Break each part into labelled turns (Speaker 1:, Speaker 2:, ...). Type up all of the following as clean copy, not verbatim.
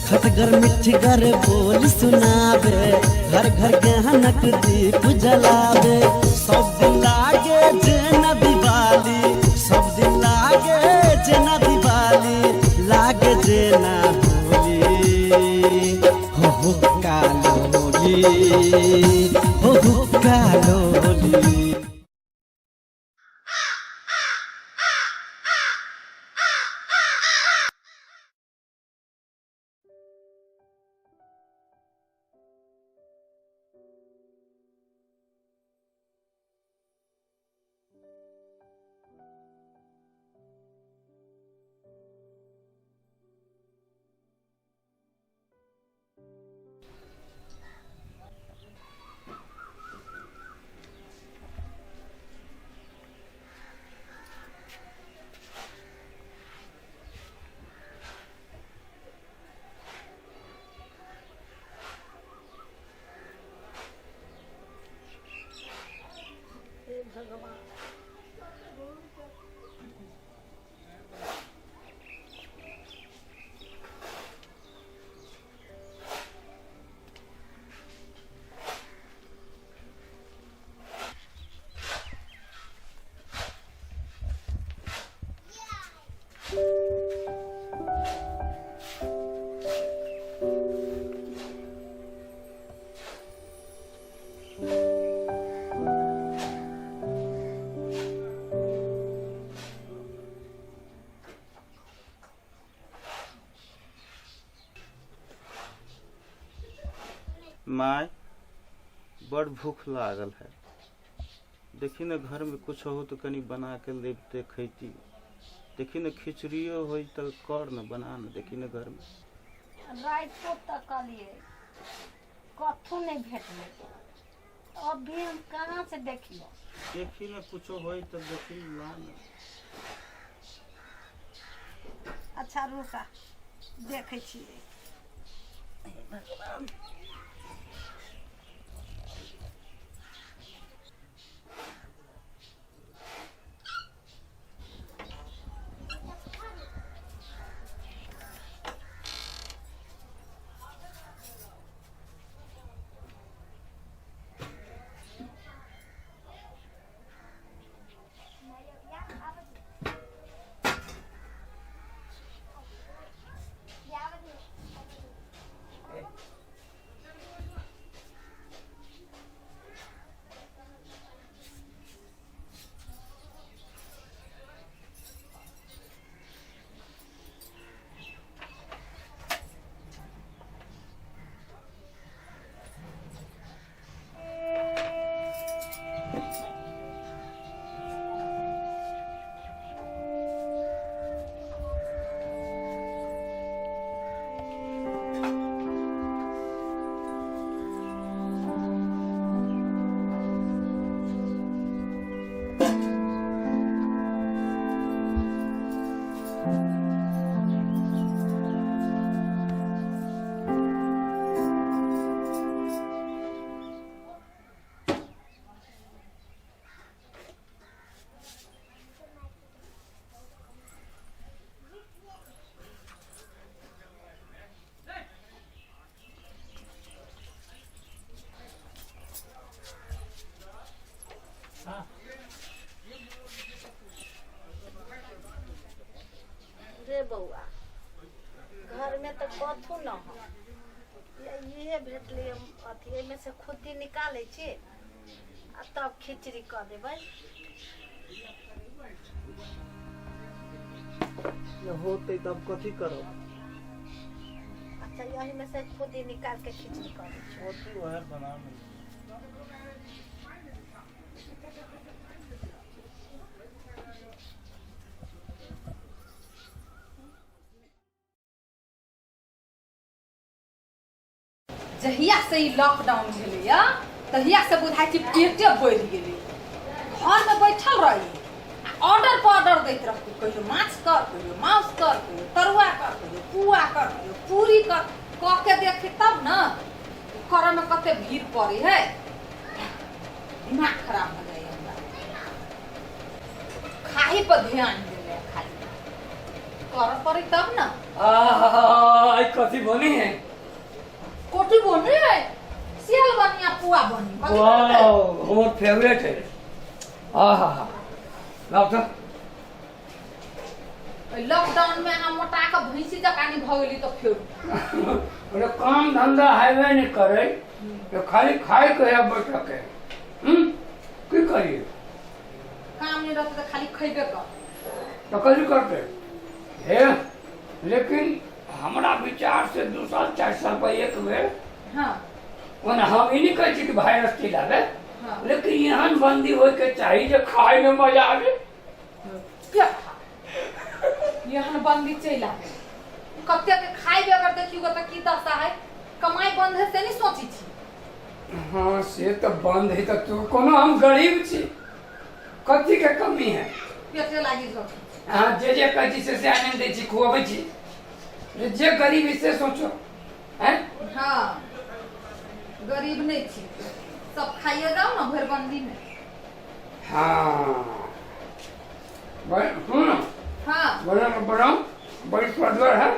Speaker 1: खटगर मिठगर बोल सुनावे, घर घर ज्ञानक दीप जलावे। सब दिन लागे जेना दिवाली, सब दिन लागे जेना दिवाली, लागे जेना होली। हो हो कालो होली, हो हो कालो होली।
Speaker 2: हे भगवान।
Speaker 3: माय, बड़ भूख लागल है। देखी ने, घरमे कुछ हो तऽ कनि बना के लेबते खैती। देखी ने, खिचड़ियो होइ तऽ कर ने, बना ने, देखी ने घरमे।
Speaker 2: रातिो तकलियै, कथू नहि भेटलै। अभी हम कहाँ से देखियो?
Speaker 3: देखी ने, कुछो होइ तऽ देखी, ला ने।
Speaker 2: अच्छा रुका, देखै छियै। हे भगवान। रे बौआ, घरमे तऽ कथू न हो, इहे भेटलै। अथी एहिमे से खुद्दी निकालै छी आ तब खिचड़ी कऽ देबै।
Speaker 3: होतै तब कथी करब?
Speaker 2: अच्छा, एहिमे से खुद्दी निकाल के खिचड़ी कऽ दै छी।
Speaker 3: होतै वएह बना लै।
Speaker 4: जहिया से ई लॉकडाउन भेलैया तहिया से बुझाइ छै पेटे बढ़ि गेलै। घरमे बैठल रही आ ऑर्डर पर ऑर्डर दैत रहतै, कहियो माछ कर, कहियो माउस कर, कहियो तरुआ कर, कहियो पुआ कर, कहियो पूरी कर। कऽ के देखी तब ने, करऽमे कते भीड़ पड़ै है, दिमाग खराब भऽ जाइए हमरा। खाही पर ध्यान देले, खाली करऽ पड़ै तब ने।
Speaker 5: आहा, आई कथी बनी है?
Speaker 4: कोठी बनी है, सियल बनी आ पुआ बनी, कथी बनतै?
Speaker 5: वाओ, हमर फेवरेट है। आहा, लाओ तो।
Speaker 4: लॉकडाउन में अहाँ मोटा के भैंसी जकाँ नहि भऽ गेली तऽ फेर।
Speaker 5: अरे काम धंधा हैबे नहीं करे तो खाली खाए के है बैठक के। की करिए?
Speaker 4: काम नहीं रहते तऽ खाली खैबे कर।
Speaker 5: तो कथी करते हे? लेकिन हमरा विचार से 2 साल 4 साल पर एक बेर ओना हम ई नहीं कहै छी कि वायरस चलि आवे, लेकिन एहन बंदी होय के चाही जे खाय में मजा आवे।
Speaker 4: क्या खा एहन बंदी चलि आवे, कते के खाइ बेगर देखियो तऽ की दशा है, कमाई बंद है से नहीं सोची छी।
Speaker 5: हाँ, से तऽ बंद है तऽ तू कोनो हम गरीब छी, कथी के कमी है?
Speaker 4: पेटे लागी जो।
Speaker 5: अहाँ जे जे कहै छी से से आनि दै छी, खुअबै छी। जे गरीब है से सोचो हैं।
Speaker 4: हाँ, गरीब नहीं छी, सब खाइए जाओ ना भरि बंदी में।
Speaker 5: हाँ, सुन। बढ़िया से बनाओ, बड़ी स्वादगर है।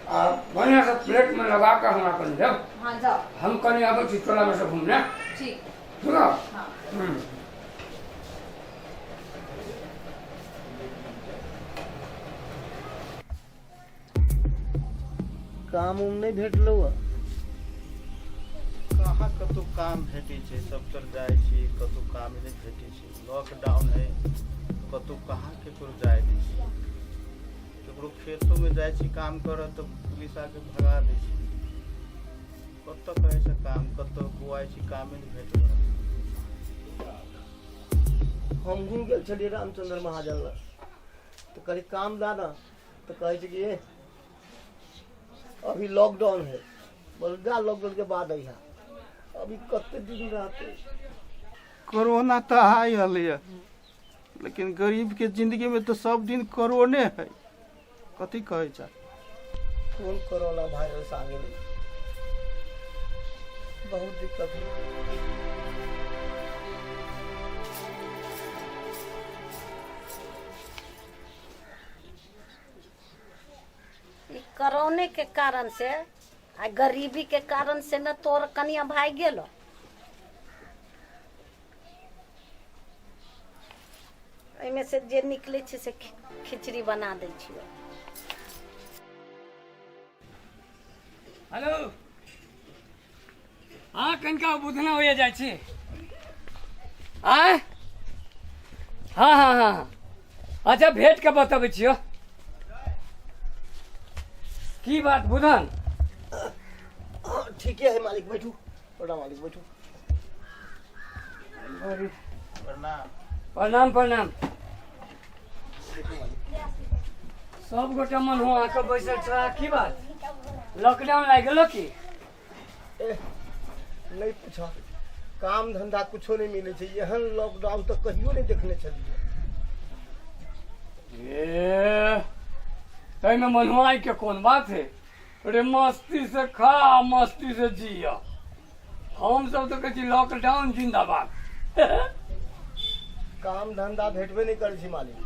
Speaker 5: आ बढ़िया से प्लेट में लगा के हमरा कनि देब।
Speaker 4: हाँ, जाओ।
Speaker 5: हम कनि अबै छी टोला में से घूमने।
Speaker 4: ठीक।
Speaker 5: ठीक है?
Speaker 4: हाँ।
Speaker 1: काम उम नहि भेटलौ हँ?
Speaker 3: कहाँ कतहु काम भेटै छै? सब तर जाइ छी, कतहु काम नहि भेटै छै। लॉकडाउन है, कतहु कहाँ केकरो जाय दै छै? केकरो खेतोमे जाइ छी काम करऽ तऽ पुलिस आके भगा दै छै। कतऽ कहै छै काम, कतऽ बौआइ छी, कामे नहि भेट रहल।
Speaker 1: हमहूँ गेल छलियै रामचंद्र महाजन लग तऽ कहली काम दा ने, तऽ कहै छै कि ए अभी लॉकडाउन है, बोल जा लॉकडाउन के बाद अइहा। अभी कते दिन रहते?
Speaker 3: कोरोना तऽ आइ हलैया, लेकिन गरीब के जिंदगी में तऽ सब दिन कोरोने है। कथी कहै छै?
Speaker 1: कोन कोरोना वायरस आ गेलै, बहुत दिक्कत है।
Speaker 2: ई कोरोने के कारण से आ गरीबी के कारण से न तोर कनिया भागि गेलो। एहिमे से जे निकलै छै से खिचड़ी बना दै छियै।
Speaker 5: हेलो, हाँ, कनिका बुधना होइए जाइ छी। आँय, हाँ हाँ हाँ हाँ, अच्छा, भेट के बतबै छियौ। की बात बुधन?
Speaker 1: हाँ, ठीके है मालिक, बैठू। प्रणाम मालिक, बैठू।
Speaker 3: प्रणाम।
Speaker 5: प्रणाम प्रणाम। सब गोटा मन हो अहाँके बैसल छह, की बात? लॉकडाउन लागि गेलो की?
Speaker 1: एह, नहीं पूछा, काम धंधा कुछो नहीं मिले छै। एहन लॉकडाउन तऽ कहियो नहीं देखने छलियै।
Speaker 5: ए, ताहिमे मनुआई के कोन बात है रे? मस्ती से खा, मस्ती से जिया। हम सब तऽ कहै छी लॉकडाउन जिंदाबाद।
Speaker 1: काम धंधा भेटबे नहीं करै छै मालिक,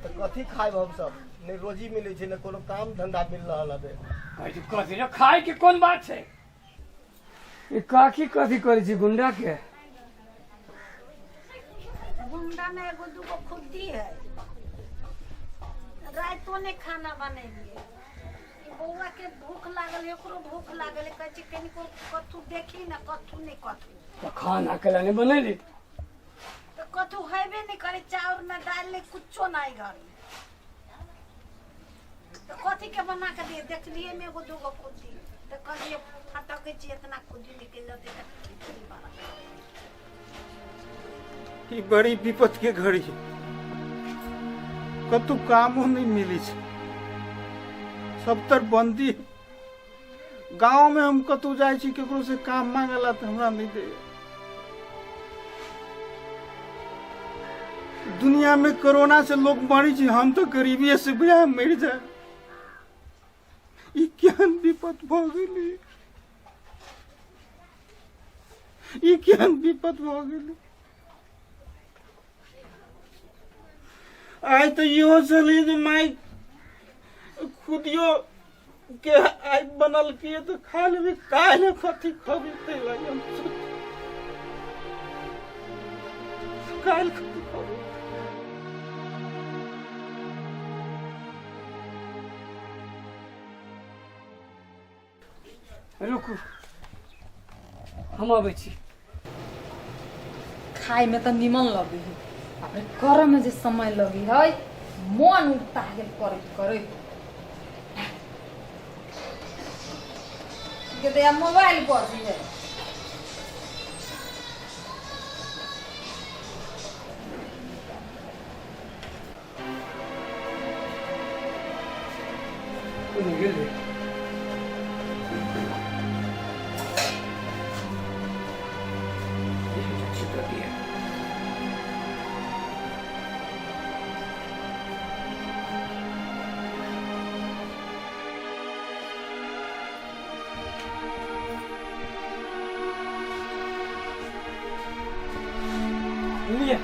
Speaker 1: तऽ कथी खायब हमसब? नहि रोजी मिलै छै, नहि कोनो काम धंधा मिल रहल हबे।
Speaker 5: कहै छी कथी रे, खाय के कोन बात छै? ई काकी कथी करै छी गुंडा के?
Speaker 2: गुंडा में एगो दूगो खुद्दी है। रातिो नहि खाना बनेलियै। ई बौआ के भूख लागल है, ओकरो भूख लागल है। कहै छै कनिको कथू देखी ने, कथू नहि कथू।
Speaker 5: तऽ खाना केला नहि बनेली?
Speaker 2: तऽ कथू हेबे नहि करे, चाउर ने, दालि नहि, कुछो नहि घर में, तऽ कथी के बना के दिए? देखलिए में एगो दूगो खुद्दी, तऽ कहलिए फटकै छी, इतना खुद्दी निकलि जेतै तऽ खिचड़ी बना।
Speaker 3: ई बड़ी विपद के घड़ी है, कतहु कामो नहीं मिली छै, सब तर बंदी है। गाँव में हम कतहु जाइ छी केकरो से काम मांगे ला तऽ हमरा नहीं दे। दुनिया में कोरोना से लोग मरी छै, हम तो गरीबी से बुझा मरि जाए। ई केहन विपद भऽ गेलै, ई केहन विपद भऽ गेलै? आइ तऽ इहो छलै जे माय खुदियो के आइ बनल की तऽ खा लेबै, काल्हि कथी खबी, ताहि लागी हम काल्हि कथी खबी।
Speaker 5: रुकू, हम अबै छी।
Speaker 4: खाय में तऽ निमन लगे है, अपने करे में जे समय लगे है, मन उगता गेल करैत करैत। के दया मोबाइल बजी है।
Speaker 5: कोने गेलै? लिअ,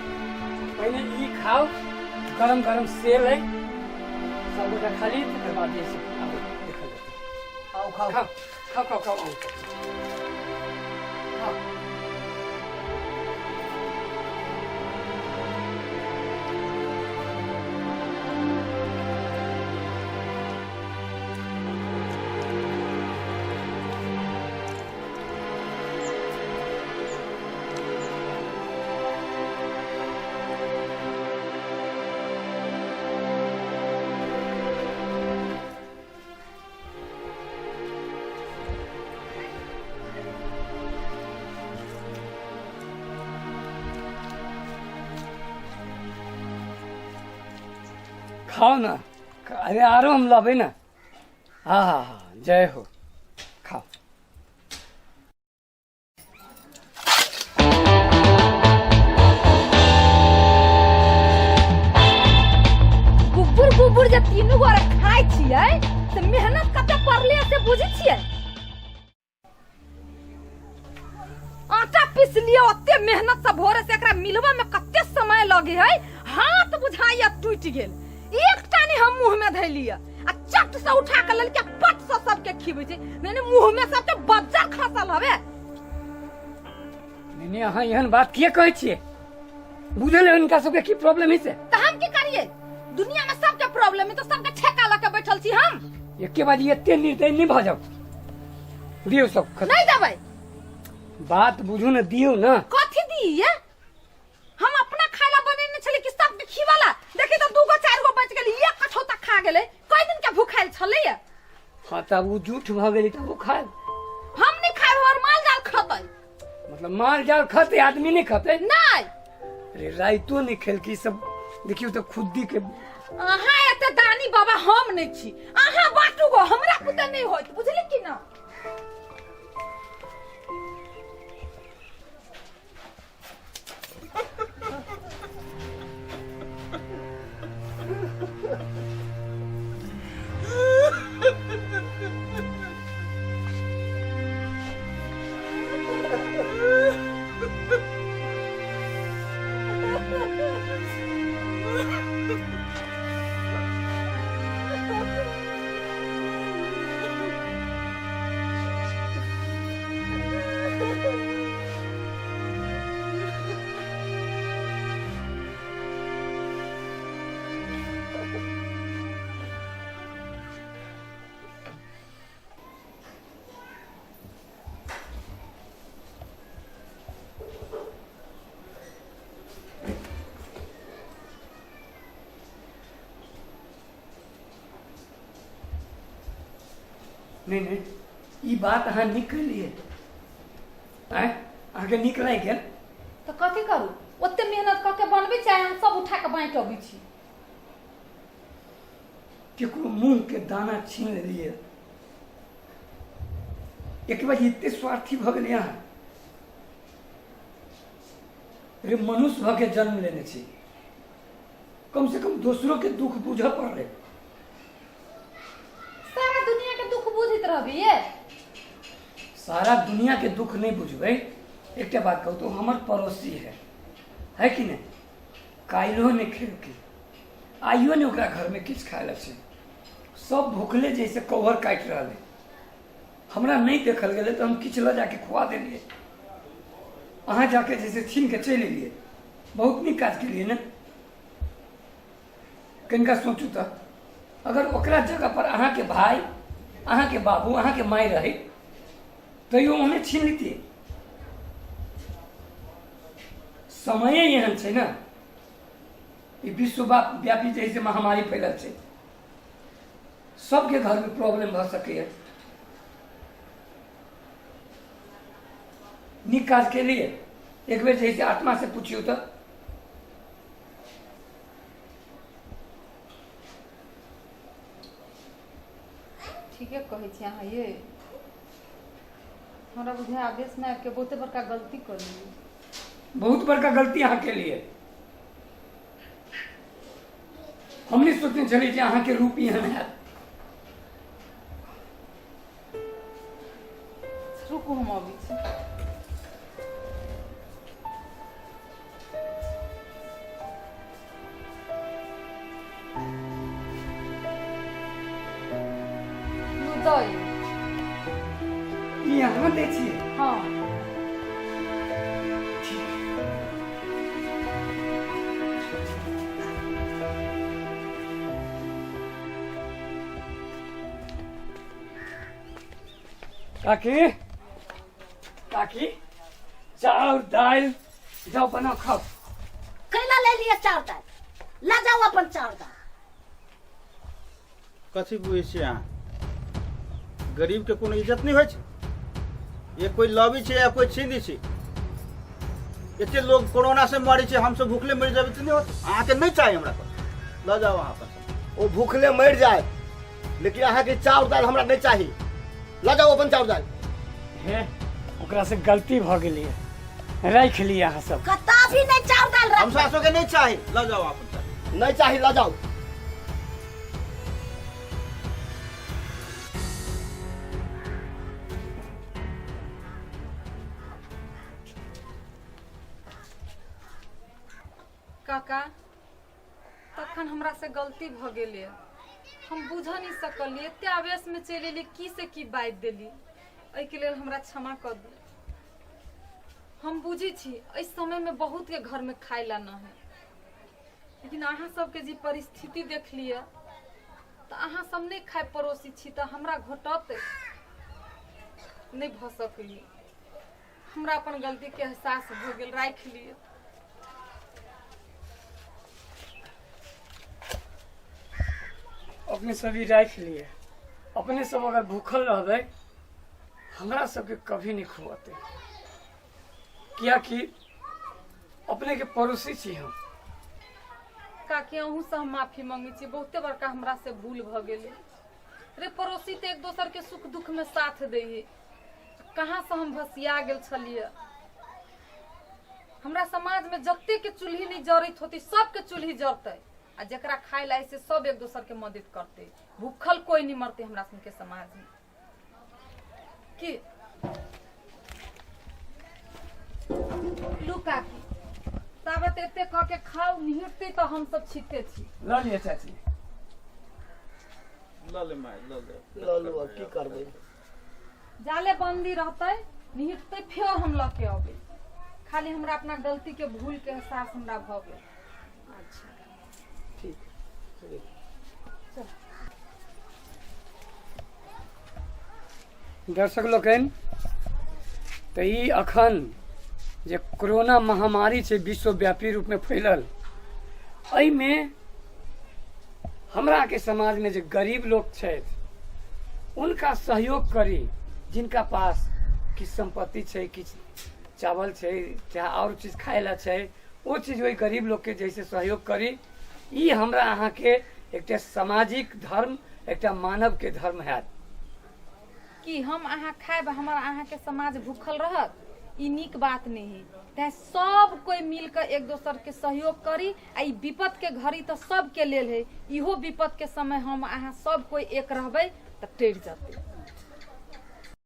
Speaker 5: पहिले ई खाउ, गरम गरम सेल है, सब गोटा खा ली, तकर बाद जे छै आब देखल जेतै।
Speaker 1: खाओ खाओ।
Speaker 5: खाओ खाओ खाओ खाओ, आउ खाओ। खाओ ना। अरे आरो हम लबै ना। हाँ हाँ हाँ, जय हो, खाओ।
Speaker 4: गुब्बुर गुब्बुर जे तीनू गोरे खाइ छियै तऽ मेहनत कते पड़लै से बुझै छियै? आटा पिसलियै ओते मेहनत से भोरे से, एकरा मिलबा में कते समय लगे है, हाथ बुझाइया टूटि गेल। एकटा नहि हम मुंह में धैलियै आ चट से उठा के लेलकै, पट से सबके खिबै छै। नहीं नहीं, मुंह में सबके बज्जर खसल हवे।
Speaker 5: नहीं नहीं, अहाँ एहन बात किए कहै छियै? बुझल है हुनका सबके की प्रॉब्लम है से?
Speaker 4: तऽ हम की करिए? दुनिया में सबके प्रॉब्लम है तो सबके ठेका लऽ के बैठल छी हम?
Speaker 5: एके बार एते निर्दयी नहीं भऽ जाउ। दियौ सब खत्म।
Speaker 4: नहीं देबै।
Speaker 5: बात बुझू ने, दियौ ना।
Speaker 4: कथी दिए? हम अपना खाय ला बनेने छली कि सबके खिवाला? देखी तऽ दूगो चारि गो बचि गेलै, एक कठौता खा गेलै। कई दिन के भूखायल छलै।
Speaker 5: हाँ, तब ओ जूठ भऽ गेलै तब ओ खाय।
Speaker 4: हम नहीं खाय, हमर माल जाल खतै।
Speaker 5: मतलब माल जाल खतै, आदमी नहीं खतै?
Speaker 4: नहीं।
Speaker 5: अरे राइतो नहीं खेलकी सब, देखियौ तऽ खुद्दी के।
Speaker 4: अहाँ एते दानी बाबा हम नहीं छी, अहाँ बाटू गो, हमरा पुते नहीं होइत, बुझली कि ना?
Speaker 5: नहीं नहीं, ई बात अहाँ नीक कहलियै। आँय, अहाँके नीक लागि गेल?
Speaker 4: तऽ कथी करू? ओते मेहनत कऽ के बनबै छै, हम सब उठा के बाँटि अबै छी।
Speaker 5: केकरो मुँह के दाना छीन लेलियै। एक बार एते स्वार्थी भऽ गेलियै अहाँ? रे, मनुष्य भऽ के जन्म लेने छी, कम से कम दोसरो के दुख बुझऽ पड़लै।
Speaker 4: सारा दुनिया के दुख बुझैत रहबी ये?
Speaker 5: सारा दुनिया के दुख नहीं बुझबै। एकटा बात कहू तो, हमर पड़ोसी है, है कि नहीं? काल्हिओ नहि खेलकै, आइयो नहि ओकरा घरमे किछु खाय लए छै। सब भुखले जैसे कौहर काटि रहल है। हमरा नहि देखल गेलै तऽ हम किछु लऽ जाके खुआ देलियै, अहाँ जाके जैसे छीन के चलि एलियै। बहुत नीक काज केलियै ने। कनिका सोचू तऽ, अगर ओकरा जगह पर अहाँके भाय, अहाँके बाबू, अहाँके माय रहै तैयो ओहने छीन लितियै। समये एहन छै ने, ई विश्व व्यापी जे से महामारी फैलल छै, सबके घरमे प्रॉब्लम भऽ सकैए। नीक काज केलियै। एक बेर जे से आत्मा से पुछियौ तऽ।
Speaker 4: ठीके कहै छी अहाँ ये। हमरा बुझाय आवेशमे आबिके बहुते बड़का गलती कऽ लेलियै।
Speaker 5: बहुत बड़का गलती अहाँ केलियै। हम नहि सोचने छलियै जे अहाँके रूप एहन हैत।
Speaker 4: रुकू, हम अबै छी। लू दऽ ई।
Speaker 5: ई अहाँ दै छियै?
Speaker 4: हँ।
Speaker 5: काकी, काकी, चाउर दालि जाओ बनाओ खाओ।
Speaker 2: कैला ले लिए चाउर दालि? ला जाओ अपन चाउर दालि।
Speaker 3: कथी बुझै छियै अहाँ? गरीबके कोनो इज्जत नहि होइ छै? ये कोई लबी छै या कोई छीनी छै? एते लोग कोरोना से मरे छै, हमसब भूखले मरि जेबै तऽ नहि होत। अहाँके नहि चाही हमरा पर, लऽ जाउ अहाँ अपन।
Speaker 1: ओ भूखले मरि जाए, लेकिन अहाँके चाउर दालि हमरा नहि चाही। लऽ जाउ अपन चाउर दालि।
Speaker 5: हे, ओकरा से गलती भऽ गेलियै, राखि लिअ अहाँ सब।
Speaker 2: कत्ता भी नहीं चाउर दाल
Speaker 3: हम
Speaker 2: रख।
Speaker 3: सासो के नहीं चाही, लऽ जाउ अपन चाउर।
Speaker 1: नहीं चाही, लऽ जाउ।
Speaker 4: काका, तखन हमरा से गलती भऽ गेलै, हम बुझ नहि सकलियै, एते आवेशमे चलि एलियै, की से की बाजि देली। एहिके लेल हमरा क्षमा कऽ दू। हम बुझै छी एहि समयमे बहुतके घरमे खाय ला न है, लेकिन अहाँ सबके जे परिस्थिति देखलियै तऽ अहाँ सब नहि खाय पड़ोसी छी तऽ हमरा घोटत नहि भऽ सकैए। हमरा अपन गलतीके एहसास भऽ गेल, राखि लिअ।
Speaker 5: अपने सब ई राखि लिए। अपने सब अगर भूखल रहबै, हमरा सबके कभी नहीं खुआते, कियाकि अपने के पड़ोसी छी हम।
Speaker 4: काकी, अहूँ से हम माफी मांगै छी, बहुते बड़का हमरा से भूल भऽ गेलै। रे पड़ोसी तऽ एक दोसर के सुख दुख में साथ दै है, कहाँ से हम भसिया गेल छलियै। हमरा समाज में जते के चूल्ही नहीं जरैत होती, सबके चूल्ही जरतै, आ जकरा खाय ला से सब एक दोसर के मदद करतै। भूखल कोई नहीं मरतै हमरा सबके समाज में। की लू काकी, ताबत एते कऽ के खाउ, निहटते तऽ हम सब छिते छी।
Speaker 5: लऽ लिअ चाची।
Speaker 3: लऽ ले माय, लऽ ले।
Speaker 1: लऽ लू, आब की करबै?
Speaker 4: जाले बंदी रहतै, निहटते फेर हम लऽ के अबै। खाली हमरा अपना गलती के भूल के एहसास हमरा भऽ गेल।
Speaker 2: अच्छा।
Speaker 1: ठीक ठीक।
Speaker 5: दर्शक लोकनि, तऽ ई अखन जे कोरोना महामारी छै विश्वव्यापी रूपमे फैलल, एहिमे हमरा के समाजमे जे गरीब लोक छथि उनका सहयोग करी। जिनका पास किछु सम्पत्ति छै, किछु चावल छै, चाहे आओर चीज खाय ला छै, ओ चीज ओहि गरीब लोकके जैसे सहयोग करी। ई हमरा अहाँके एकटा सामाजिक धर्म, एकटा मानवके धर्म हैत।
Speaker 4: कि हम अहाँ खायब, हमर अहाँके समाज भूखल रहत, ई नीक बात नहि है। तैं सब कोई मिल के एक दोसर के सहयोग करी। आ ई विपद के घड़ी तऽ सबके लेल है। इहो विपद के समय हम अहाँ सब कोई एक रहबै तऽ टरि जतै।